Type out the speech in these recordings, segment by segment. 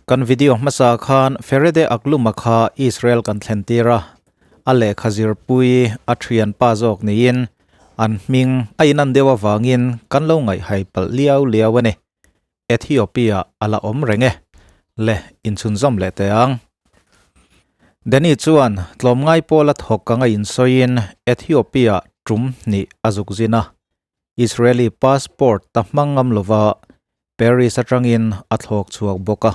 Kan video hmasa khan Ferede Akluma kha Israel kan thlen tir a, a lehkha zirpui a thian pa zawk niin an hming a inan deuh avangin kan lo ngaihhai palh liau liau a ni. Ethiopia a la awm reng e. Le inchhunzawm leh teh ang. Danny chuan tlawmngai pawla thawk anga insawiin Ethiopia tum hnih a zuk zin a, Israeli passport ta hmang ngam lova Paris atangin a thlawk chhuak bawk a.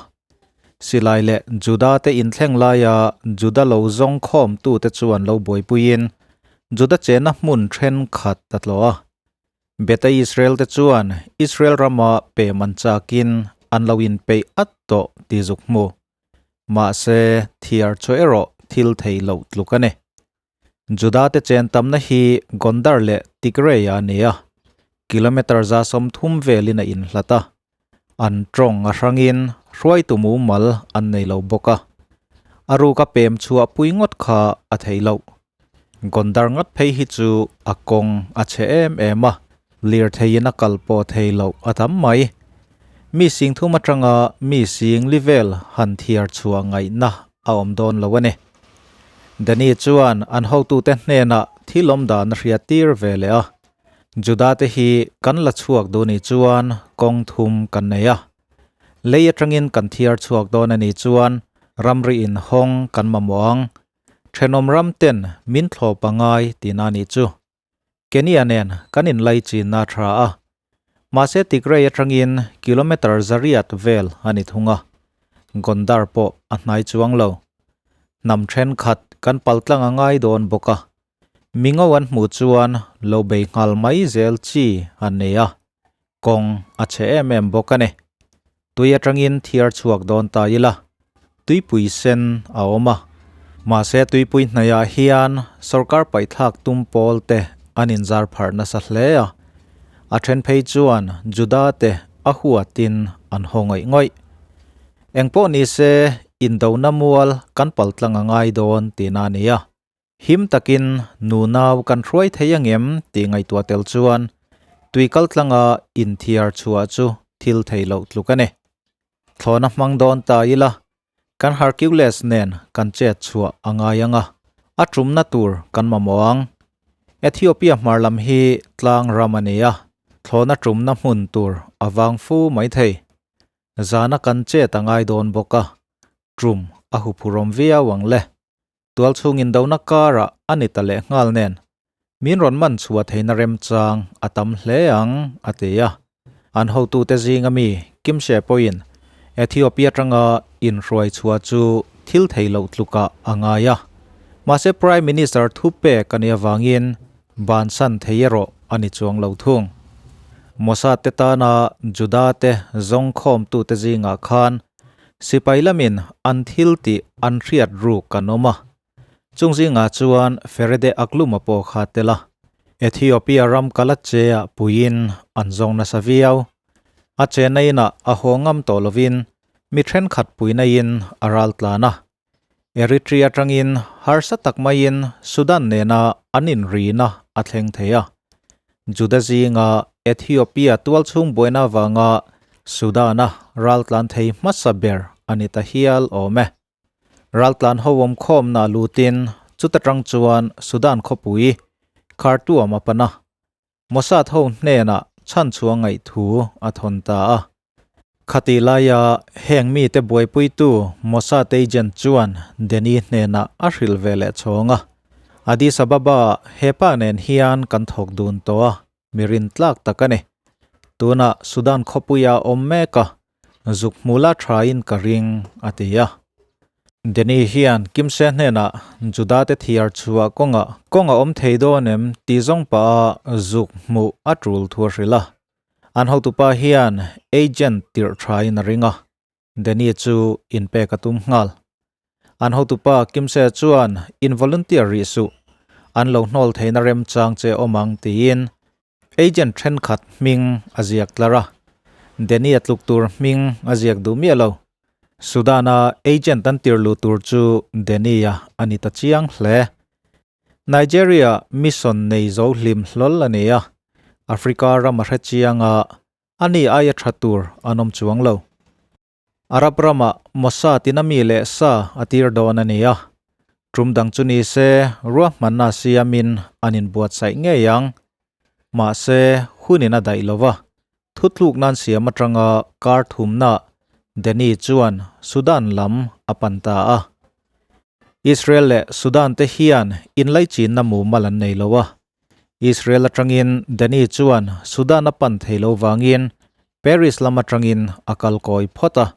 Silai leh Juda te inthleng laia Juda lo zawng khawmtute chuan lo buaipuiin Juda chena hmun thenkhat a tlawh a. Beta Israel te chuan Israel rama pem an chakin an lo inpeih at tawh ti zuk hmu. Mahse, thiar chu erawh thil thei loh tluk a ni. Juda te chen tamna hi Gondar leh Tigray a ni a, kilometre 130 velin a inhlat a. An tawng a hrangin hruaitu mumal an nei lo bawk a. A ruka pem chhuah pui ngawt kha a thei loh. Gondar ngat phei hi chu a kawng a chhe em em a, lirtheiin a kal pawh thei loh a tam mai. Mi 3000 atanga mi 4000 vel han thiar chhuah ngaihna a awm dawn lo a ni. Danny chuan an hotute hnenah thil awm dan a hriat tir ve leh a. Juda te hi kan la chhuak duh ni chuan kawng thum kan nei a. Lei atangin kan thiar chhuak dawn a nih chuan ramri inhawng kan mamawh ang. Thenawm ram ten min thlawp a ngai tihna a nih chu. Kenya nen kan inlai chinna a tha a, mahse Tigray atangin kilometre 800 vel a ni thung a, Gondar pawh a hnai chuang lo. Hnam thenkhat kan paltlang a ngai dawn bawk a, mingo an hmuh chuan lo bei nghal mai zel chi an nei a, kawng a chhe em em bawk a ni. Tui atangin thiar chhuak dawn ta ila, tuipui sen a awm a. Mahse tuipui hnaiah hian sorkar paihthlak tum pawl te an inzar pharh nasa hle a. A then phei chuan Juda te a huatin an haw ngawih ngawih. Engpawh nise indona mual kan paltlang a ngai dawn tihna a ni a. Him takin nunau kan hruai thei angem tih ngaihtuah tel chuan tui kal tlanga inthiar chhuah chu thil thei loh tluk a ni. Thlawhna hmang dawn ta ila, kan Hercules nen kan chet chhuah a ngai ang a, a tumna tur kan mamawh ang. Ethiopia hmar lam hi tlang ram a ni a, thlawhna tumna hmun tur a vang fu mai thei. Zana kan chet a ngai dawn bawk a, tum a huphurawm viau ang le. Tualchhung indona karah a ni ta leh nghal nen, min rawn man chhuah theihna remchang a tam hle ang, a ti a. An hotute zinga mi Kimshe pawhin Ethiopia atanga inhruai chhuah chu thil thei loh tlukah a ngai a. Mahse Prime Minister thupek a nih avangin bansan thei erawh a ni chuang lo thung. Mossad te tana Juda te zawngkhawmtute zingah khan Sipai lamin an thil tih an hriat ruk kan awm a. Chung zingah chuan Ferede Akluma pawh kha tel a. Ethiopia ram Kalache-ah puiin an zawng nasa viau. A chenna inah a haw ngam tawh lovin mi thenkhat puina in a ral tlan a. Eritrea atangin harsa tak maiin Sudan nena an inrina a thleng thei a. Juda zinga Ethiopia tualchhung buaina avanga Sudan-a raltlan thei hmasa ber a ni ta hial awm e. Raltlan ho awmkhawmna lutin chuta tang chuan Sudan khawpui Khartoum a pan a, Mossad ho hnenah chhanchhuah ngaihthu a thawn ta a. Khatih laia heng mite buaipuitu Mossad agent chuan Danny hnenah a hrilh ve leh chhawng a. Addis Ababa hepa nen hian kan thawk dun tawh a, mi rintlak tak a ni. Tunah Sudan khawpuia awm mek a, zuk hmula thain ka ring, a ti a. Danny hian Kimse hnenah Juda te thiar chhuah kawngah kawng a awm thei dawn em tih zawng pah a zuk hmuh a tul thu a hrilh a. An hotupa hian agent tirh thain a ring a, Danny chu inpek a tum nghal. An hotupa Kimse chuan in volunteer rih suh, an lo hnawl theihna remchang che awm ang tiin agent thenkhat hming a ziak tlar a, Danny a tluk tur hming a ziak duh miah lo. Sudan-a agent an tirh luh tur chu Danny-a a ni ta chiang hle. Nigeria mission nei zo hlim hlawl a ni a, Africa ram a hre chiang a, ani aia tha tur an awm chuang lo. Arab ramah Mossad in a mi leh sa a tir dawn a ni a, tum dang chu ni se ruahmanna siamin an inbuatsaih ngei ang. Mahse, hunin a daih lo va, thutluk nan siam atanga kar thumna Danny chuan Sudan lam a pan ta a. Israel leh Sudan te hian inlaichinna mumal an nei lo a, Israel atangin Danny chuan Sudan a pan thei lo vangin Paris lam atangin a kal kawi phawt a.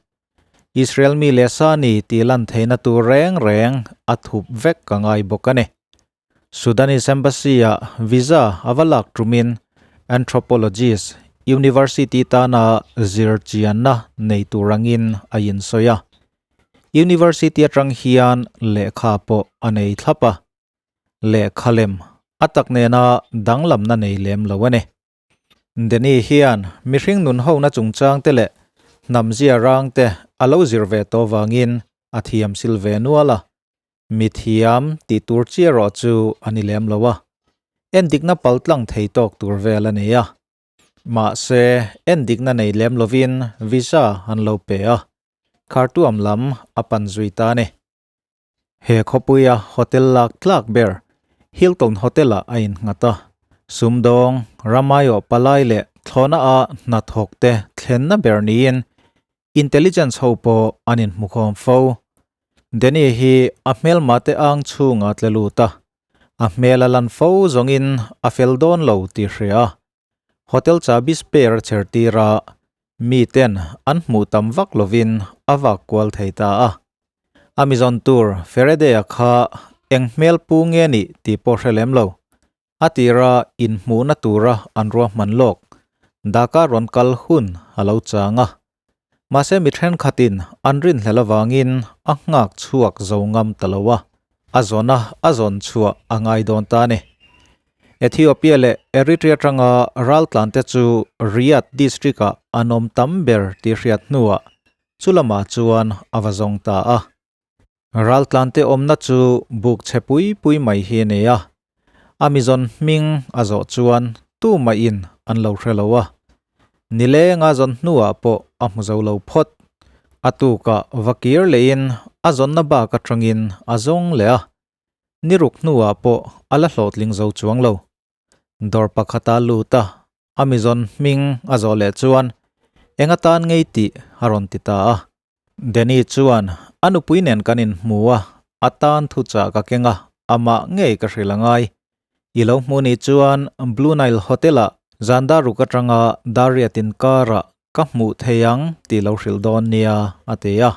Israel mi leh sa ni tih lan theihna tur reng reng a thup vek ka ngai bawk a ni. Sudanese Embassy-ah visa a va lak tumin Anthropologist University tana zir chianna nei tur angin a insawi a. University atang hian lehkha pawh a nei thlap a. Lehkha lem a tak nena danglamna nei lem lo a ni. Danny hian mihring nun hona chungchang te leh hnam zia rang te a lo zir ve tawh vangin a thiam sil ve nual a, mi thiam tih tur chi erawh chu a ni lem lo a, endikna paltlang thei tawk tur vel a nei a. Mahse, endikna nei lem lovin visa an lo pe a, Khartoum lam a pan zui ta a ni. He khawpuia hotel lak tlak ber Hilton Hotel-ah a innghat a, sumdawng, ramaiawh palai leh thlawhna a hnathawk te thlenna ber niin intelligence ho pawh an inhmukhawm fo. Danny hi a hmelma te ang chhunga tle lut a, a hmel a lan fo zawngin a fel dawn lo tih hria a, Hotel chabi spare a chher tir a, mi ten an hmuh tam vak lovin a vak kual thei ta a. A mizawn tur Faraday-a kha eng hmel pu nge nih tih pawh hre lem lo. A tira inhmuhna tura an ruahman lawk Dhaka rawn kal hun a lo chang a. Mahse mi thenkhatin an rinhlel avangin a nghak chhuak zo ngam ta lo a, a zawna a zawn chhuah a ngai dawn ta a ni. Ethiopia leh Eritrea atanga raltlante chu Riyadh district-ah an awm tam ber tih hriat hnuah chu lamah chuan a va zawng ta a. Raltlante awmna chu buk chhe pui pui mai hi a nei a, a mizawn hming a zawh chuan tumahin an lo hre lo a, nilenga zawn hnuah pawh a hmu zo lo phawt. A tukah va kir lehin a zawnna bak atangin a zawng leh a, ni ruk hnuah pawh a la hlawhtling zo chuang lo. Dawr pakhata lut a, a mizawn hming a zawh leh chuan eng atan ngei tih a rawn ti ta a. Danny chuan, A nupui nen kan inhmu a, a tan thuchah ka keng a, amah ngei ka hrilh a ngai. I lo hmu ni chuan Blue Nile Hotel-ah zan dar ruk atanga dar riat inkarah ka hmuh thei ang tih lo hrilh dawn nia, a ti a.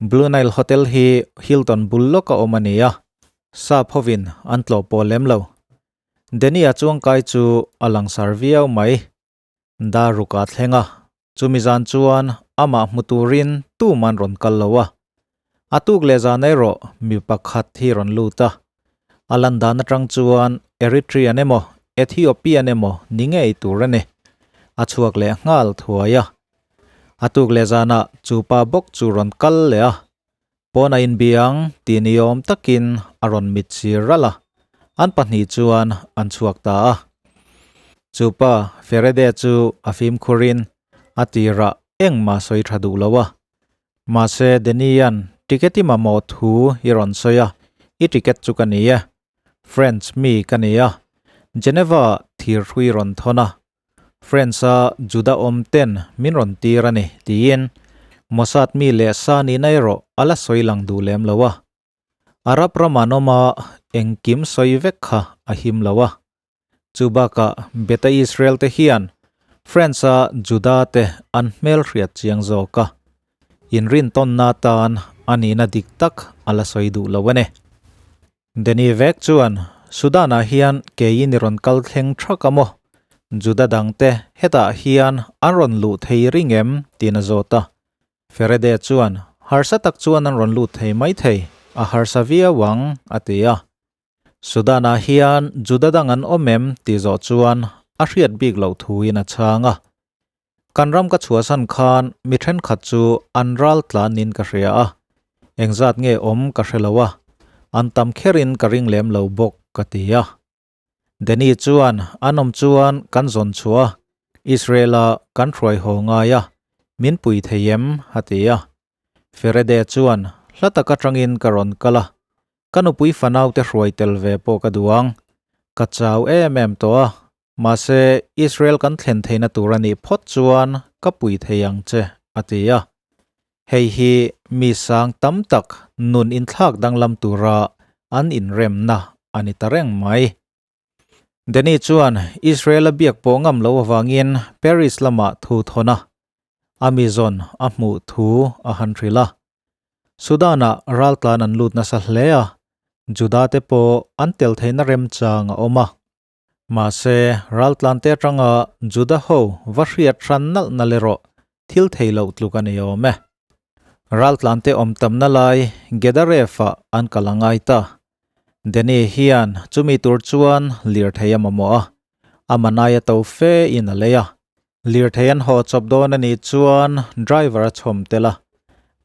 Blue Nile Hotel hi Hilton bul lawka awm a ni a, sap hovin an tlawh pawh lem lo. Danny-a chuangkai chu a langsar viau mai. Dar ruk a thleng a, chumi zan chuan amah hmu turin tuman rawn kal lo a. A tuk leh zan erawh mi pakhat hi rawn lut a, a lan dan atang chuan Eritrean emaw Ethiopian emaw ni ngei tur a ni. A chhuak leh nghal thuai a. A tuk leh zanah chu pa bawk chu rawn kal leh a, pawn a inbiang tih ni awm takin a rawn mit sir ralh a, an pahnih chuan an chhuak ta a. Chu pa Ferede chu a fimkhurin a tirah engmah sawi tha duh lo a. Mahse Danny-a'n ticket i mamawh thu i rawn sawi a, i ticket chu ka ni e. French mi ka ni a, Geneva-ah thir hrui rawn thawn a, French-a Juda awm ten min rawn tir a ni, tiin Mossad mi leh sa nihna erawh a la sawi lang duh lem lo a. Arab ram an awm a, engkim sawi vek kha a him lo a. Chu bakah Beta Israel te hian French-a Juda te an hmelhriat chiang zawk a, inrintawnna atan a nihna dik tak a la sawi duh lo a ni. Danny vek chuan, Sudan-ah hian keiin i rawn kal thleng thak a maw? Juda dangte hetah hian an rawn luh thei ring em? tiin a zawt a. Ferede chuan, Harsa tak chuan an rawn lut thei maithei, a harsa viau ang, a ti a. Sudan-ah hian Juda dang an awm em? tih zawh chuan a hriat bik loh thuin a chhang a. Kan ram ka chhuahsan khan mi thenkhat chu an ral tlanin ka hria a, engzat nge awm ka hre lo a, an tam kherin ka ring lem lo bawk ka ti a. Danny chuan an awm chuan kan zawn chhuah a, Israel-a kan hruai haw ngai a. Min pui thei em? a ti a. Ferede chuan, Hla tak atangin ka rawn kal a, ka nupui fanaute hruai tel ve pawh ka duh ang. Ka chau em em tawh a, mahse Israel kan thlen theihna tur a nih phawt chuan ka pui thei ang che, a ti a. Hei hi mi sang tam tak nun inthlak danglam tura an inremna a ni ta reng mai. Danny chuan Israel a biak pawh ngam loh avangin Paris lamah thu thawn a, Amazon a hmuh thu a han hrilh a. Sudan-ah raltlan an lut nasa hle a, Juda te pawh an tel theihna remchang a awm a. Mahse, raltlan te atanga Juda ho va hriat hran nalh nalh erawh thil thei loh tluk a ni awm e. Raltlan te awm tamna lai Gedaref-ah an kal a ngai ta. Danny hian chumi tur chuan lirthei a mamawh a, a manaia to fe in a lei a. Lirthei an haw chawp dawn a nih chuan driver a chhawm tel a.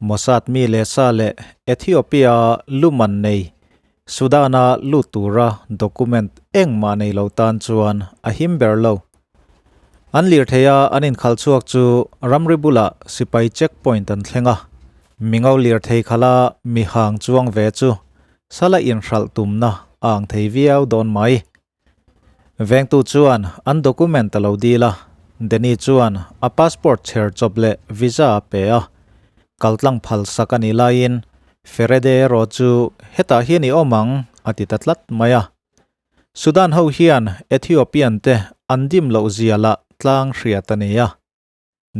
Mossad mi leh sa leh Ethiopia luman nei Sudan-a lut tura document engmah nei lo tan chuan a him ber lo. An lirthei a an inkhalh chhuak chu ramri bulah sipai checkpoint an thleng a. Mingo lirthei khala mi hang chuang ve chu Sala inhralh tumna a ang thei viau dawn mai. Vengtu chuan an document a lo dil a, Danny chuan a passport chher chawp leh visa a pe a. Kaltlang phal sak a nih laiin Ferede erawh chu hetah hian i awm ang a ti ta tlat mai a. Sudan ho hian Ethiopian te an dim loh zia lah tlang hriat a ni a.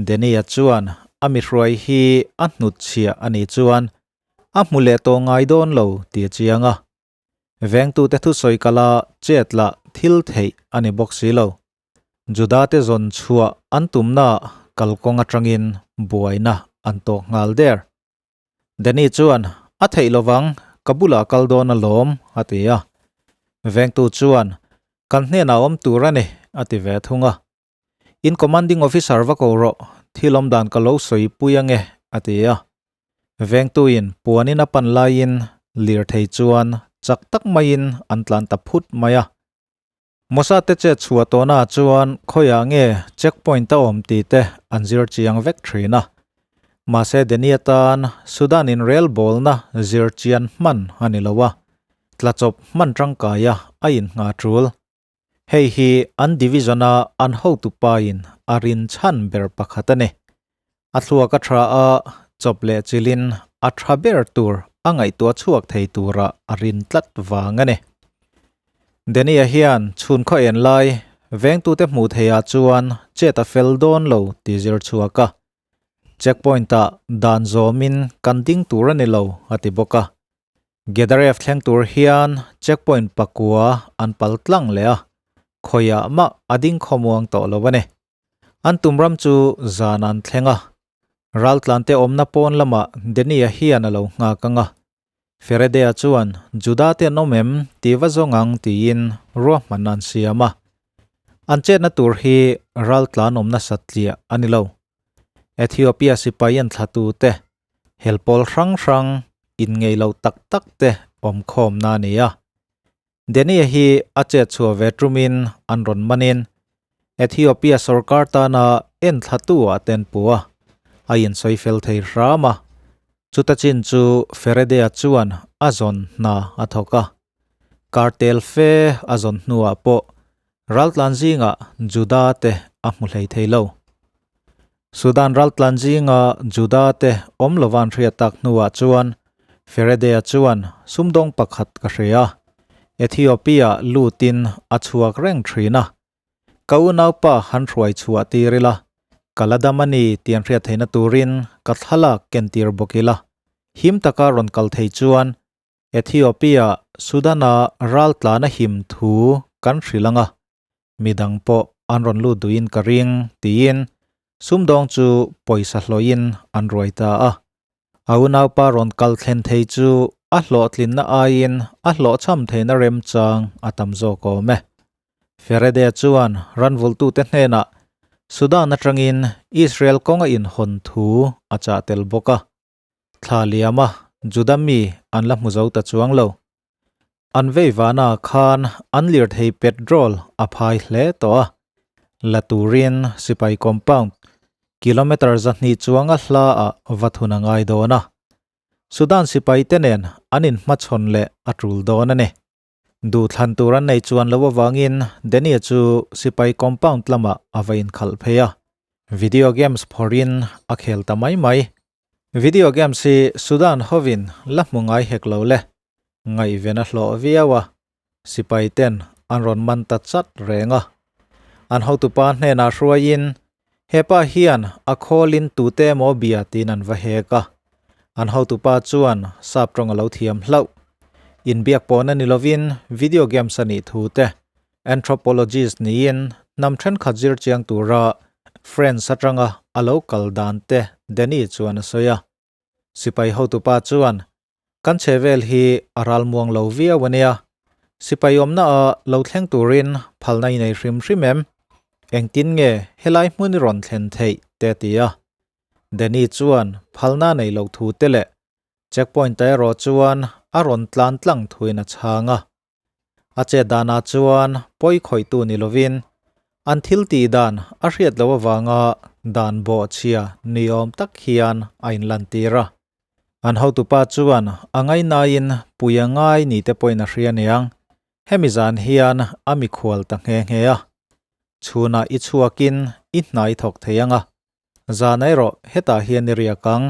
Danny-a chuan a mihruai hi a hnutchhiah a nih chuan a hmu leh tawh ngai dawn lo tih a chiang a. Vengtute thusawi kala chet lah thil theih a ni bawk si lo. Juda-te zawn chhuah an tumnaah kalkawng atangin buaina an tawk nghal der. Danny chuan, A theih lovang, ka bulah kal dawn alawm, a ti a. Vengtu chuan, Kan hnenah awm tur a ni, a ti ve thung a. In commanding officer va ko rawh, thil awm dan ka lo sawi pui ange, a ti a. Vengtuin puanin a pan laiin lirthei chuan chak tak maiin an tlan ta phut mai a. Mossad te chet chhuah tawhnaah chuan khawiah nge checkpoint a awm tih te an zir chiang vek thin a. Mahse Danny atan Sudan in relbawlna zir chian hman a ni lo a, tlachawp hman tangkaia a innghah tul. Hei hi an division-a an hotupain a rin chhan ber pakhat a ni. A thluak a tha a, chawp leh chilhin a tha ber tur a ngaihtuah chhuak thei tura a rin tlat vang a ni. Danny-a hian chhun khaw en lai vengtute hmuh theihah chuan chet a fel dawn lo tih zir chhuak a. Checkpoint-ah dan zawmin kan ding tur a ni lo a ti bawk a. Gedaref thleng tur hian checkpoint pakua an pal tlang leh a, khawiah mah a ding khawmuang tawh lo a ni. An tum ram chu zan an thleng a, raltlante awmna pawn lamah Danny-a hian a lo nghak ang a. Feredea chuan Juda te an awm em tih va zawng ang tiin ruahman an siam a. An chetna tur hi raltlan awmna satliah a ni lo. Ethiopia sipai an thlatute Helpawl hrang hrang inngei lo tak tak te awm khawmna a ni a. Danny-a hi a chet chhuah ve tumin an rawn manin Ethiopia sorkar tana enthlatu ah ten pu a, a insawi fel thei hram a. Chuta chin chu Feredea chuan a zawn hna a thawk a. Kartel fe a zawn hnuah pawh Raltlan zingah Juda te a hmu hlei thei lo. Sudan raltlan zinga Juda te awm lovan hriat tak hnuah chuan Feredea chuan sumdawng pakhat ka hria a, Ethiopia lutin a chhuak reng thin a. Ka unaupa han hruai chhuah tir ila, ka la dam a ni tih an hriat theihna turin ka thlalak kentir bawk ila. Him taka rawn kal thei chuan Ethiopia, Sudan-a raltlana him thu kan hrilh ang a, midang pawh an rawn lut duhin ka ring, tiin sumdawng chu pawisa hlawhin an ruai ta a. A unaupa rawn kal thlen thei chu a hlawhtlinna aiin a hlawhchham theihna remchang a tam zawk awm e. Ferede chuan ranvultute hnenah Sudan atangin Israel kawnga inhawn thu a chah tel bawk a. Thla liam a, Juda mi an la hmu zo ta chuang lo. An vei vana khan an lirthei petrol a phai hle tawh a, la turin sipai compound. Kilometre 200 chuanga hla ah va thun a ngai dawn a. Sudan sipai te nen an inhmachhawn leh a tul dawn a ni. Duhthlan tur an nei chuan lo avangin Danny-a chu sipai compound lamah a va inkhalh phei a. Video games phawrhin a khel ta mai mai. Video games hi Sudan hovin la hmu ngai hek lo le. Ngaihven a hlawh viau a, sipai ten an rawn man ta chat reng a. An hotupa hnenah hruaiin hepa hian a khawlin tute emaw bia tiin an va hek a. An hotupa chuan sap tawng a lo thiam hlauh. Inbiak pawhna ni lovin video games a nih thu te, anthropologist niin hnam thenkhat zir chiang tura France atanga a lo kal dan te Danny chuan a sawi a. Sipai hotupa chuan, Kan che vel hi a ral muang lo viau a nia. Sipai awmna a lo thleng turin phalna i nei hrim hrim em? Engtin nge helai hmun i rawn thlen theih? te a ti a. Danny chuan phalna nei loh thu te leh checkpoint ah erawh chuan a rawn tlan tlang thuin a chhang a. A chet danah chuan pawi khawihtu ni lovin an thil tih dan a hriat loh avanga dan bawhchhia ni awm tak hian a inlantir a. An hotupa chuan a ngainain pui a ngai ni te pawhin a hria niang, hemi zan hian a mikhual ta nghe nghe a. Chhunah i chhuakin i hnai thawk thei ang a, zan erawh hetah hian i riak ang.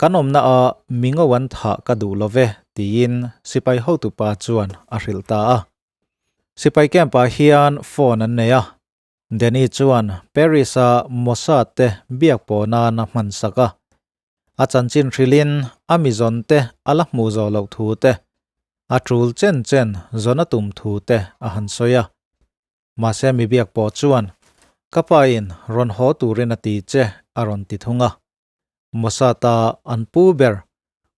Kan awmna a mingo an thah ka duh lo ve, tiin sipai hotupa chuan a hrilh ta a. Sipai camp ah hian phone an nei a, Danny chuan Paris a Mossad te biak pawh nan a hman sak a. A chanchin hrilhin a mizawn te a la hmuh zawh loh thu te, a tul chen chen zawn a tum thu te a han sawi a. Mahse mi biak pawh chuan, Ka pa in rawn haw turin a ti che a rawn ti thung a. Mossad-a an pu ber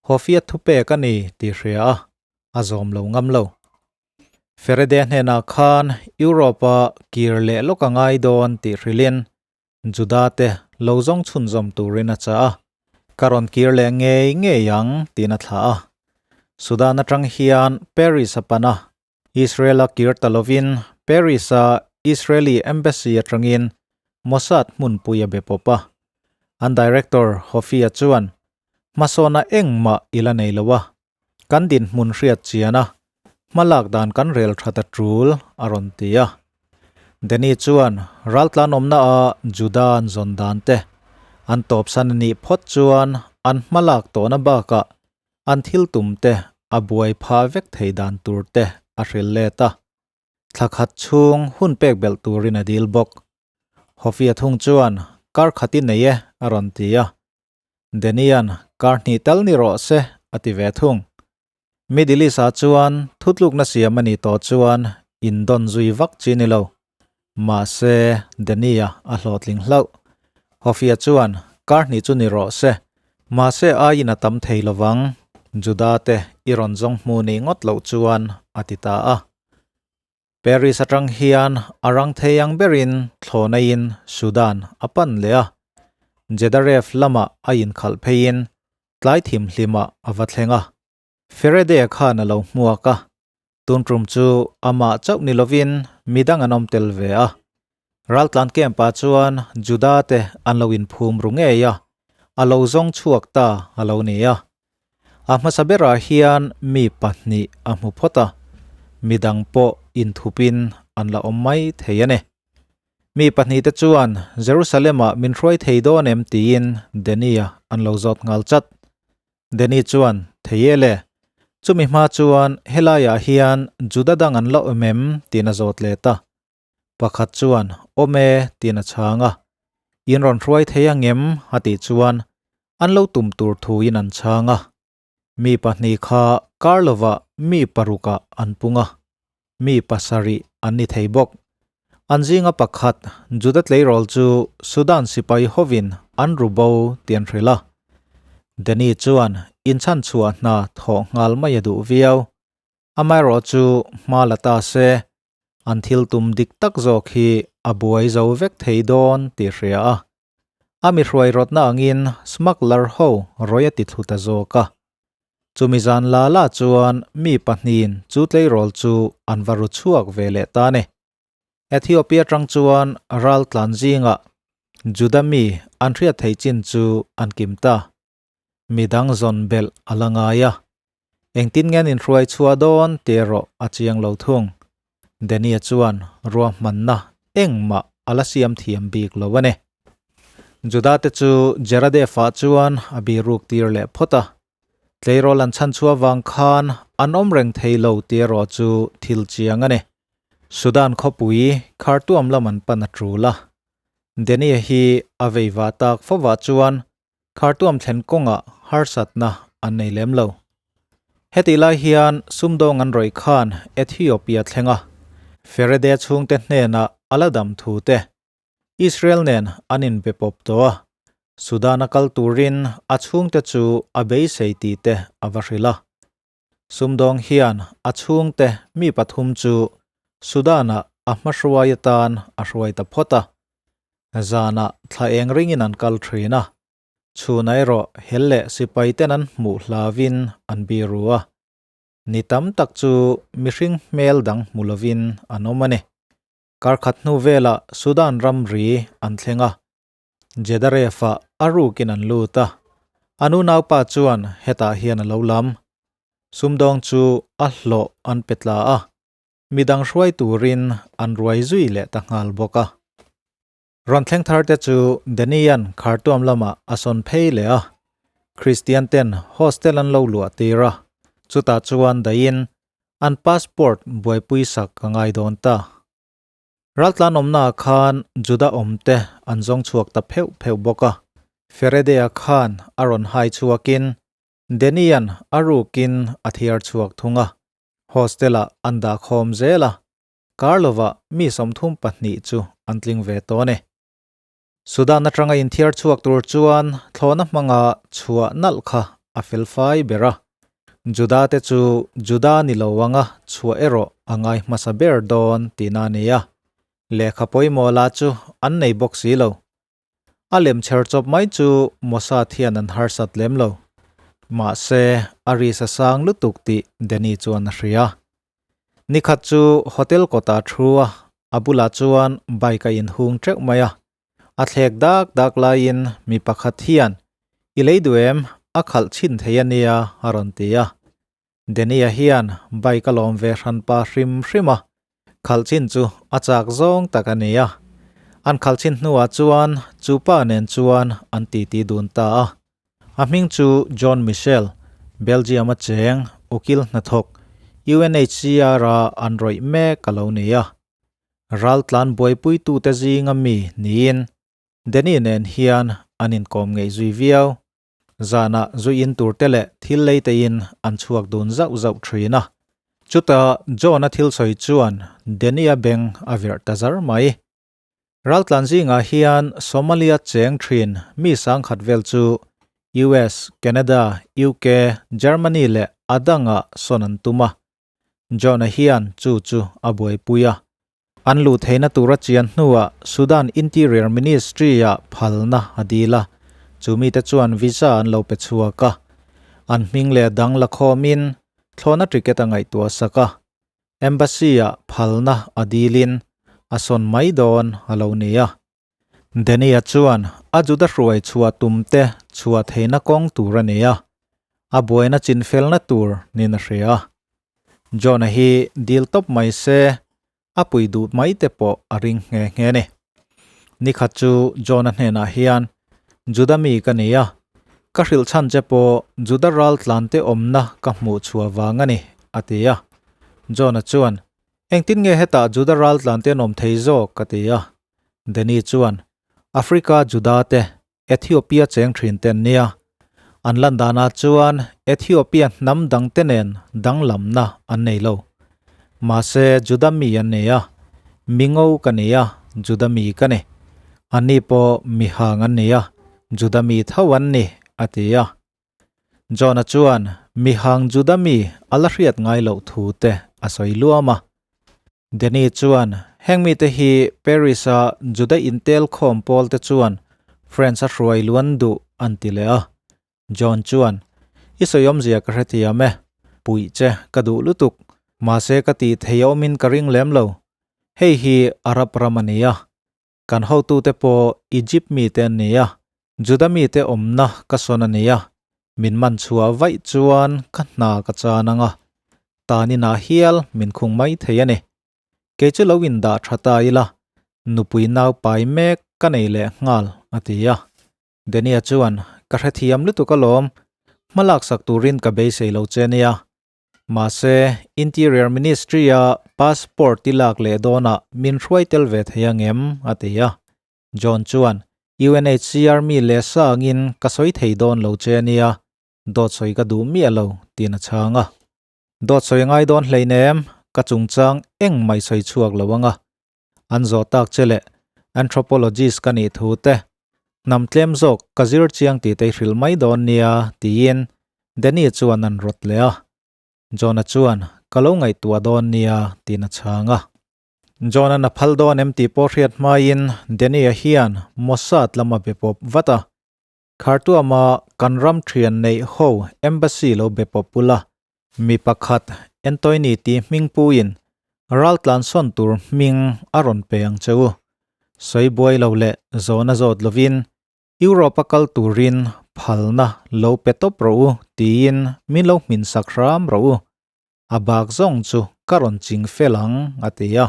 Hofia thupek a ni tih hria a, a zawm lo ngam lo. Ferede hnenah khan Europe-a kir leh lawk a ngai dawn tih hrilhin Juda-te lo zawng chhunzawm turin a chah a, ka rawn kir leh ngei ngei ang tiin a thlah a. Sudan atang hian Paris a pan a, Israel-a kir ta lovin Paris-a Israeli Embassy atangin Mossad hmunpui a be pawp a. An director Hofia chuan, Hmasawna engmah i la nei lo a, kan dinhmun hriat chian a, hmalak dan kan rel that a tul, a rawn ti a. Danny chuan raltlan awmna a Juda an zawn dan te an tawpsan a nih phawt chuan an hmalak tawhna bakah an thil tum te a buai phah vek thei dan tur te a hrilh let a. Thla khat chhung hun pek belh turin a dil bawk. Hofia thung chuan kar khat i nei e a rawn ti a. Danny-a'n kar hnih tal ni rawh se a ti ve thung. Middle East-ah chuan thutlukna siam a nih tawh chuan indawn zui vak chi ni lo. Mahse, Danny-a a hlawhtling hlauh. Hofia chuan kar hnih chu ni rawh se, mahse aiin a tam thei lovang, Juda te i rawn zawng hmu nih ngawt loh chuan a ti ta a. Paris atang hian a rang thei ang berin thlawhnaiin Sudan a pan leh a, Jedaref lamah a inkhalh pheiin tlai thimhlimah a va thleng a. Ferede khan a lo hmuak a, tun tum chu amah chauh ni lovin midang an awm tel ve a. Raltlan camp-ah chuan Juda te an lo inphum ru ngei a, a lo zawng chhuak ta a lo ni a. A hmasa berah hian mi pahnih a hmu phawt a, midang pawh inthupin an la awm mai thei a ni. Mi pahnihte chuan Jerusalem-ah min hruai thei dawn em tiin Danny-a an lo zawt nghal chat. Danny chuan, Thei e le. Chumi hma chuan helaiah hian Juda dang an la awm em tiin a zawt let a. Pakhat chuan, Awm e, tiin a chhang a. In rawn hruai thei ang em? a tih chuan an lo tum tur thuin an chhang a. Mi pahnih kha kar lovah mi parukah an pung a, mi pasarih an ni thei bawk. An zinga pakhat Juda tleirawl chu Sudan sipai hovin an ru bo tih an hrilh a. Danny chuan inchhanchhuah hna thawh nghal mai a duh viau. Amaherawhchu hma la ta se, An thil tum dik tak zawk hi a buai zo vek thei dawn tih hria a. A mi hruai rawtna angin smuggler ho rawi a ti thlu ta zawk a. Chumi zan la la chuan mi pahnihin chu tleirawl chu an va ru chhuak ve leh ta ni. Ethiopia tang chuan ral tlan zingah. Juda mi an hriat theih chin chu an kim ta. Midang zawn belh a la ngai a. Engtin nge an inhruai chhuah dawn tih erawh a chiang lo thung. Danny-a chuan ruahmanna engmah a la siam thiam bik lo a ni. Juda te chu Jeradef-ah chuan a biruk tir leh phawt a. Tleirawl an chhan chhuah vang khan an awm reng thei lo tih erawh chu thil chiang a ni. Sudan khawpui Khartoum lam an pan a tul a. Danny-a hi a veivah tak fovah chuan Khartoum thlen kawngah harsatna an nei lem lo. Hetih lai hian sumdawng an rawih khan Ethiopia thlenga Ferede chhungte hnenah a la dam thu te Israel nen an inbe pawp tawh a, Sudan a kal turin a chhungte chu a beisei tih te a va hrilh a. Sumdawng hian a chhungte mi pathum chu Sudan-ah a hmahruai atan a hruai ta phawt a. Zanah thla eng ringin an kal thin a, chhunah erawh hel leh sipai ten an hmuh hlauin an biru a. Ni tam tak chu mihring hmel dang hmu lovin an awm a ni. Karkhat hnu velah Sudan ramri an thleng a, Jedaref-ah a rukin an lut a, a nunaupa chuan hetah hian a lo lam. Sumdawng chu a hlawh an pe tla a, midang hruai turin an ruai zui leh ta nghal bawk a. Rawn thleng thar te chu Danny-a'n Khartoum lamah a sawn phei leh a, Christian ten hostel an lo luah tir a, chutah chuan dahin an passport buaipui sak a ngai dawn ta. Raltlan awmnaah khan Juda awmte an zawng chhuak ta pheuh pheuh bawk a, Feredea khan a rawn hai chhuakin Danny-a'n a rukin a thiar chhuak thung a, hostel-ah an dah khawm zel a, kar lovah mi 32 chu an tling ve tawh a ni. Sudan atanga inthiar chhuak tur chuan thlawhna hmanga chhuah nalh kha a fel fai ber a. Juda te chu Juda ni lo anga chhuah erawh a ngai hmasa ber dawn tihna a ni a, lehkha pawimawh lah chu an nei bawk si lo. A lem chher chawp mai chu Mossad hian an harsat lem lo. Mahse, a ris a sang lutuk tih Danny chuan a hria. Nikhat chu hotel kawtah thu a, a bulah chuan bike a inhung teuh mai a. A thlek dak dak laiin mi pakhat hian, I lei duh em? A khalh chhin thei a nia a rawn ti a. Danny-a hian bike a lawm ve hran pa hrim hrim a, khalh chin chu a chak zawng tak a ni a. An khalh chin hnuah chuan chu pa nen chuan an titi dun ta a. A hming chu John Michel, Belgium-a cheng, ukil hnathawk, UNHCR-a an rawih mek a lo ni a. Raltlan buaipuitute zinga mi niin Danny nen hian an inkawm ngeih zui viau. Zanah zui in turte leh thil lei tein an chhuak dun zauh zauh thin a. Chutah John-a thil sawi chuan Danny-a beng a verh ta zar mai. Raltlan zingah hian Somalia cheng thin mi sangkhat vel chu US, Canada, UK, Germany leh a dangah sawn an tum a. John-a hian chu chu a buaipui a. An luh theihna tura chian hnuah Sudan Interior Ministry-ah phalna a dil a, chu mite chuan visa an lo pe chhuak a. An hming leh dang la khawmin thlawhna ticket a ngaihtuah sak a. Embassy-ah phalna a dilin a sawn mai dawn a lo ni a. Danny-a chuan a Juda hruai chhuah tumte chhuah theihna kawng tur a ni a, a buaina chinfelna tur niin a hria a. John-a hi dil tawp mai se, a pui duh mai te pawh a ring nghe nghe a ni. Nikhat chu John-a hnenah hian, Juda mi ka ni a, ka hrilh chhan che pawh Juda ral tlante awmna ka hmuh chhuah vang a ni, a ti a. John-a chuan, Engtin nge hetah Juda ral tlante an awm thei zawk? a ti a. Danny chuan, Africa Juda te, Ethiopia cheng thin te an nia. An lan danah chuan Ethiopia hnam dangte nen danglamna an nei lo. Mahse Juda mi an nei a, mi ngo ka ni a, Juda mi ka ni. Anni pawh mi hang an ni a, Juda mi tho an ni, a ti a. Jona chuan mi hang Juda mi a la hriat ngai loh thu te a sawi luam a. Danny chuan heng mite hi Paris-a Juda intel khawm pawl te chuan French a hruai luan duh an ti leh a. John chuan, I sawi awmzia ka hrethiam e, puih che ka duh lutuk, mahse ka tih thei awmin ka ring lem lo. Hei hi Arab ram a ni a. Kan hotute pawh Egypt mite an ni a, Juda mite awmna ka sawn a ni a, min man chhuah vaih chuan ka hna ka chan ang a, tan inah hial min khung mai thei a ni. Kei chu lo indah tha ta ila, nupui nau pai mek ka nei leh nghal, a ti a. Dania chuan, Ka hrethiam lutuk alawm, hma laksak turin ka beisei lo che nia. Mahse, Interior Ministry-a passport i lak leh dawnah min hruai tel ve thei ang em? a ti a. John chuan, UNHCR mi leh sa angin ka sawi thei dawn lo che nia, dawt sawi ka duh miah lo, tiin a chhang a. Dawt sawi ngai dawn hleinem, ka chungchang engmah i sawi chhuak lo ang a. An zawh tak che leh anthropologist ka nih thu te, hnam tlem zawk ka zir chiang tih te i hrilh mai dawn nia tiin Danny chuan an rawt leh a. John-a chuan ka lo ngaihtuah dawn nia tiin a chhang a. John-a'n a phal dawn em tih pawh hriat hmaiin Danny-a hian Mossad lam a be pawp vat a. Khartoum-a kan ram thian neih ho embassy lo be pawp ula, mi pakhat Antoine tih hming puiin raltlan sawn tur hming a rawn pe ang che u. Sawi buai lo leh zawhna zawt lovin Europe-a kal turin phalna lo pe tawp rawh u tiin min lo hmin sak hram rawh u. A bak zawng chu ka rawn ching fel ang, a ti a.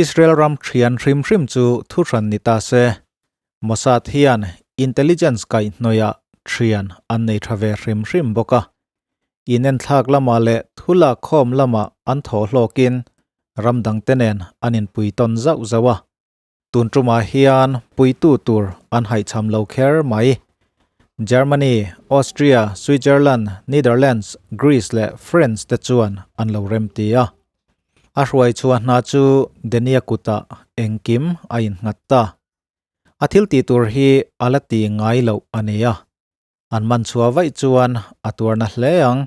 Israel ram thian hrim hrim chu thuhran ni ta se, Mossad hian intelligence kaihhnawihah thian an nei tha ve hrim hrim bawk a. Inenthlak lamah leh thu lakkhawm lamah an thaw hlawkin ram dangte nen an inpui tawn zauh zauh a. Tun tumah hian puitu tur an haihchham lo kher mai. Germany, Austria, Switzerland, Netherlands, Greece leh France te chuan an lo remti a. A hruai chhuah hna chu Denia kutah engkim a innghat ta. A thil tih tur hi a la ti ngai loh a ni a. An man chhuah vaih chuan a tuarna hle ang,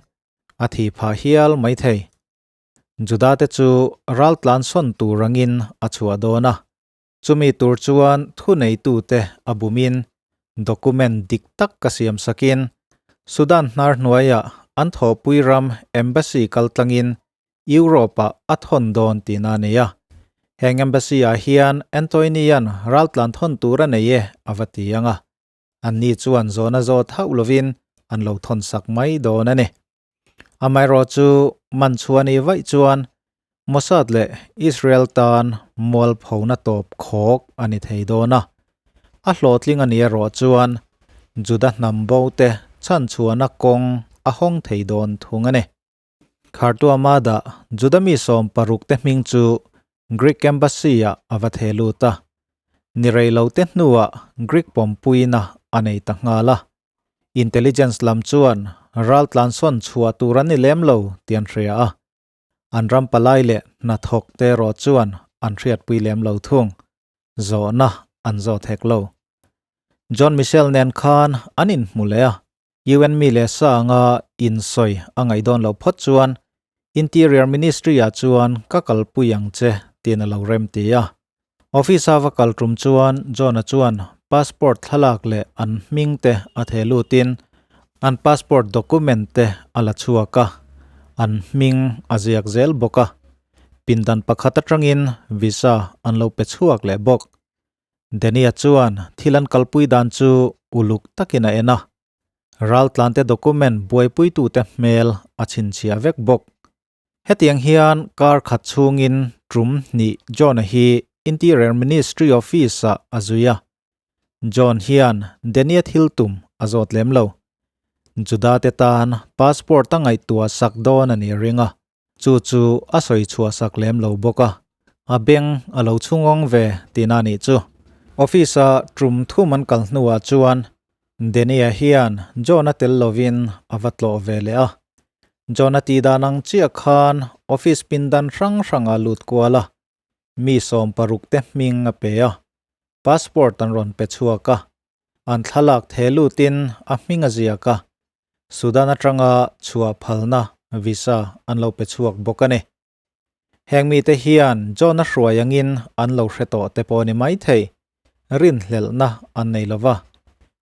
a thi phah hial mai thei. Juda te chu ral tlan sawn tur angin a chhuah dawn a. Chumi tur chuan thuneitute a bumin document dik tak ka siam sakin Sudan hnar hnuaiah an thawhpui ram embassy kal tlangin Europe-ah a thawn dawn tihna a nei a. Heng embassy-ah hian Antoine-a'n raltlan thawn tur a nei e a va ti ang a. Anni chuan zawhna zawt hauh lovin an lo thawn sak mai dawn a ni. Amaherawh chu man chhuah nih vaih chuan Mossad leh Israel tan mualphona tawp khawk a ni thei dawn a. A hlawhtling a nih erawh chuan Juda hnam bo te chhanchhuahna kawng a hawng thei dawn thung a ni. Khartoum-a dah Juda mi 60 te hming chu Greek Embassy-ah a va theh lut a. Ni rei lo te hnuah Greek pawmpuina a nei ta nghal a. Intelligence lam chuan ral tlansawn chhuah tur an ni lem lo tih an hria a. An ram palai leh hnathawk te erawh chuan an hriatpui lem lo thung. Zawhna an zawt hek lo. John Michel nen khan an inhmu leh a, UN mi leh sa anga insawi a ngaih dawn loh phawt chuan Interior Ministry-ah chuan ka kalpui ang che tiin a lo rem ti a. Office-a va kal tum chuan John-a chuan passport thlalak leh an hming te a theh lutin an passport document te a la chhuak a, an hming a ziak zel bawk a. Pindan pakhat atangin visa an lo pe chhuak leh bawk. Danny-a chuan thil an kalpui dan chu uluk takin a en a, raltlante document buaipuitute hmel a chhinchhiah vek bawk. Hetiang hian kar khat chhungin tum hnih John-a hi Interior Ministry office-ah a zui a. John hian Danny-a thil tum a zawt lem lo. Juda-te tan passport a ngaihtuah sak dawn a nih ring a. Chu chu a sawi chhuah sak lem lo bawk a, a beng a lo chhungawng ve tihna a nih chu. Office-a tum thum an kal hnuah chuan Danny-a hian John-a tel lovin a va tlawh ve leh a. John-a tih dan ang chiah khan office pindan hrang hrangah lut kual a, mi 60 te hming a pe a, passport an rawn pe chhuak a, an thlalak theh lutin a hming a ziak a, Sudan atanga chhuah phalna visa an lo pe chhuak bawk a ni. Heng mite hian John-a hruai angin an lo hre tawh te pawh a ni maithei, rinhlelhna an nei lo va.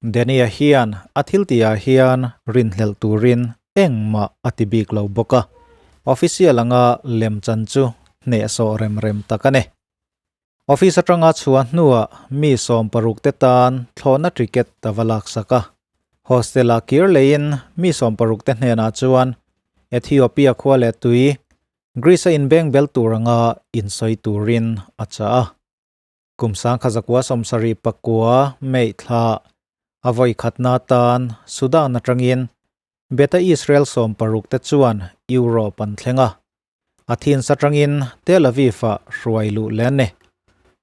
Danny-a hian a thiltihah hian rinhlelh turin engmah a ti bik lo bawk a, official anga lemchan chu hnehsawh rem rem tak a ni. Office atanga chhuah hnuah mi 60 te tan thlawhna ticket a va laksak a. Hostel-ah kir leiin mi 60 te hnenah chuan Ethiopia khua leh tui Greece-a inbeng bel tur anga insawi turin a chah a. Kum 1979 May thla a vawi khatna atan Sudan atangin Beta Israel 60 te chuan Europe an thleng a. Athens atangin Tel Aviv-ah hruai luh leh an ni.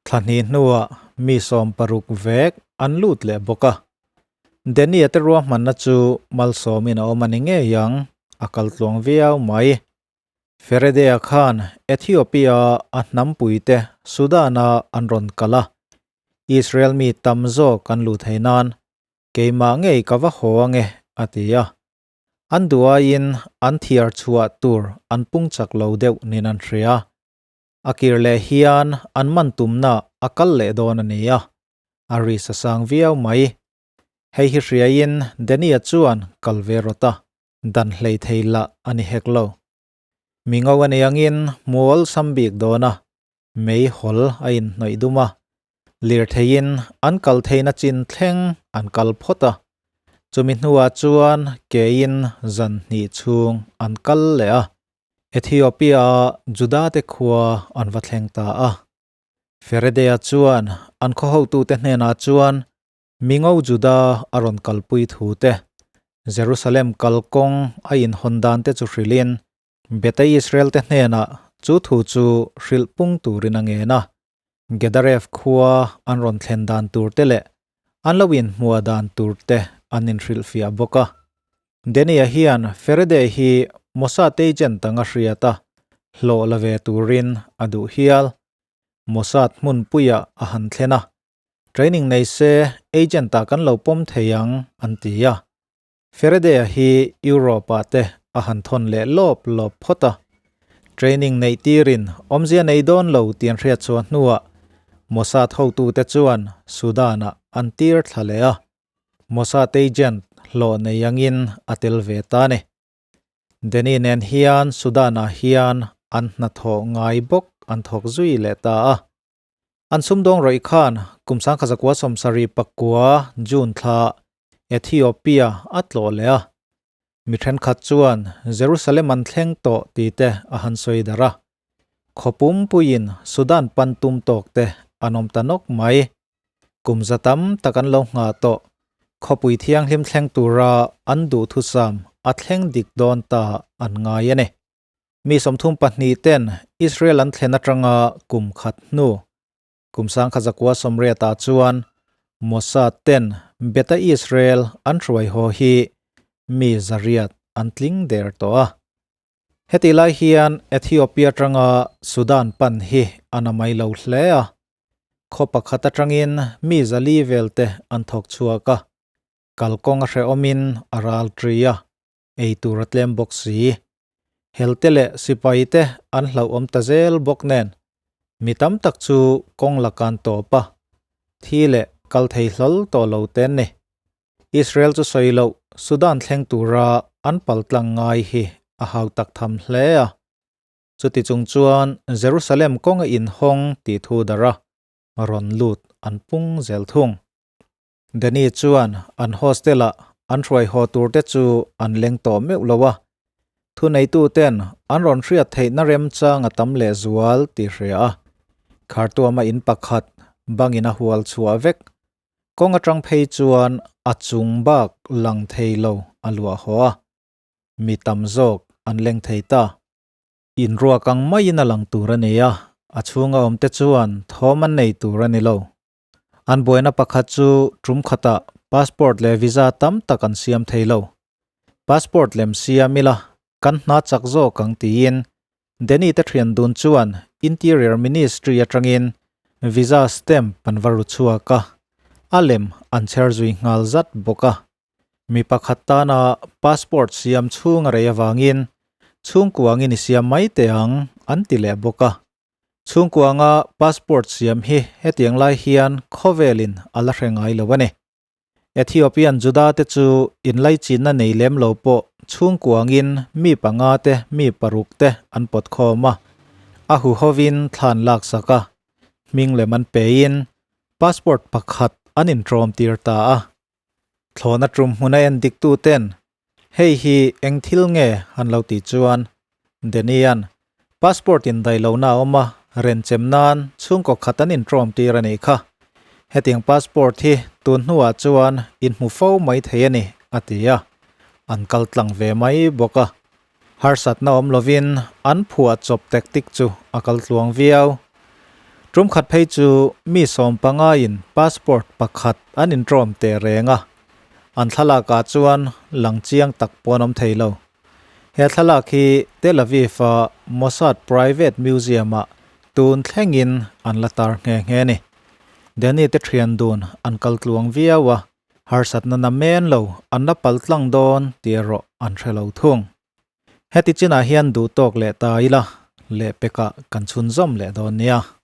Thla hnih hnuah mi 60 vek an lut leh bawk a. Denia te ruahmanna chu malsawmin a awm a ni ngei ang, a kal tluang viau mai. Feredea khan Ethiopia a hnampuite Sudan-a an rawn kal a, Israel mi tam zawk an luh theih nan keimah ngei ka va haw ange a ti a. An duh aiin an thiar chhuah tur an pung chak lo deuh nin an hria. A kir leh hian an man tumna a kal leh dawn a ni a, a risk a sang viau mai. Hei hi hriaiin Dania chuan kal ve rawt a. Dan hlei thei lah a ni hek lo. Mi ngo a nei angin mual sam bik dawn a, mei hawl a inhnawih dum a, lirtheiin an kal theihna chin thleng an kal phawt a, chumi hnuah chuan kein zan hnih chhung an kal leh a, Ethiopia-a Juda-te khua an va thleng ta a. Feredea chuan an khaw hotute hnenah chuan Mingo Juda a rawn kalpui thu te, Jerusalem kalkawng a inhawn dan te chu hrilhin, Beta Israel te hnenah chu thu chu hrilh pung turin a ngen a. Gedaref khua an rawn thlen dan tur te leh an lo inhmuah dan tur te an inhrilhfiah bawk a. Denia hian Faraday hi Mossad agent anga hriat a, hlawh la ve turin a duh hial. Mossad hmunpuiah a han thlen a, Training nei se agent ah kan lo pawm thei ang an ti a. Faraday-a hi Europe ah te a han thawn leh lawp lawp phawt a. Training neih tirin awmzia nei dawn lo tih an hriat chhuah hnuah Mossad hotute chuan Sudan ah an tir thla leh a. Mossad agent hlawh nei angin a tel ve ta a ni. Danny nen hian Sudan ah hian an hnathawh ngai bawk an thawk zui leh ta a. An sumdawng rawih khan kum 1979 June thla Ethiopia a tlawh leh a, mi thenkhat chuan Jerusalem an thleng tawh tih te a han sawi darh a. Khaw pumpuiin Sudan pan tum tawk te an awm ta nawk mai. Kum za tam tak an lo nghah tawh. Khawpui thianghlim thleng tura an duhthusam a thleng dik dawn ta an ngai a ni. Mi 32 ten Israel an thlen atanga kum khat hnu, kum 1980 ah chuan Mossad ten Beta Israel an hruai haw hi mi 800 an tling der tawh a. Hetih lai hian Ethiopia atanga Sudan pan hi a na mai lo hle a. Khaw pakhat atangin mi 400 vel te an thawk chhuak a, kalkawng a hrehawmin a ral ṭi a. ei tur a tlem bawk si. Helte leh sipai te an hlauhawm ta zel bawk nen mi tam tak chu kawng la kan tawp a, thi leh kal thei hlawl tawh lo te an ni. Israel chu sawi loh Sudan thleng tura an pal tlang ngai hi a hau tak tham hle a. Chuti chung chuan Jerusalem kawng a inhawng tih thu darh a, rawn lut an pung zel thung. Danny chuan an hostel-ah an hruai haw tur te chu an leng tawh meuh lo a, thuneitu ten an rawn hriat theihna remchang a tam leh zual tih hria a, Khartuama in pakhat bangin a hual chhuah vek. Kawng atang phei chuan a chung bak lang thei lo a luah haw a, mi tam zawk an leng thei ta. Inruak ang maiin a lang tur a ni a, a chhunga awmte chuan thawm an nei tur a ni lo. An buaina pakhat chu tum khatah passport leh visa tam tak an siam thei lo. Passport lem siam ila kan hna chak zawk ang tiin Danny te thian dun chuan Interior Ministry atangin visa stamp an va ru chhuak a, a lem an chher zui nghal zat bawk a. Mi pakhat tana passport siam chhung a rei avangin chhungkuangin i siam mai teh ang an ti leh bawk a. Chhungkuanga passport siam hi hetiang lai hian khawvelin a la hre ngai lo a ni. Ethiopian Juda te chu inlaichinna nei lem lo pawh chhungkuangin mi panga te mi paruk te an pawt khawm a, a huhovin thlan laksak a, Hming lem an pein passport pakhat an inṭawm tir ta a. Thlawhna tum hmuna en diktu ten hei hi eng thil nge an lo tih chuan Danny-a'n passport indaih lohna a awm a, renchem nan chhungkaw khat an inṭawm tir a nih kha. Hetiang passport hi tun hnuah chuan inhmu fo mai thei a ni, a ti a. An kal tlang ve mai bawk a. Harsatna awm lovin an phuah chawp tactic chu a kal tluang viau. Tum khat phei chu mi sawmpangaiin passport pakhat an inṭawm teh reng a, an thlalakah chuan lang chiang tak pawh an awm thei lo. He thlalak hi Tel Aviv-a Mossad Private Museum-ah tun thlengin an la tar nghe nghe a ni. Danny te thian dun an kal tluang viau a, Harsatna na men lo an la pal tlang dawn tih erawh an hre lo thung. Heti chinah hian duh tawk leh ta ila, lehpekah kan chhunzawm leh dawn nia.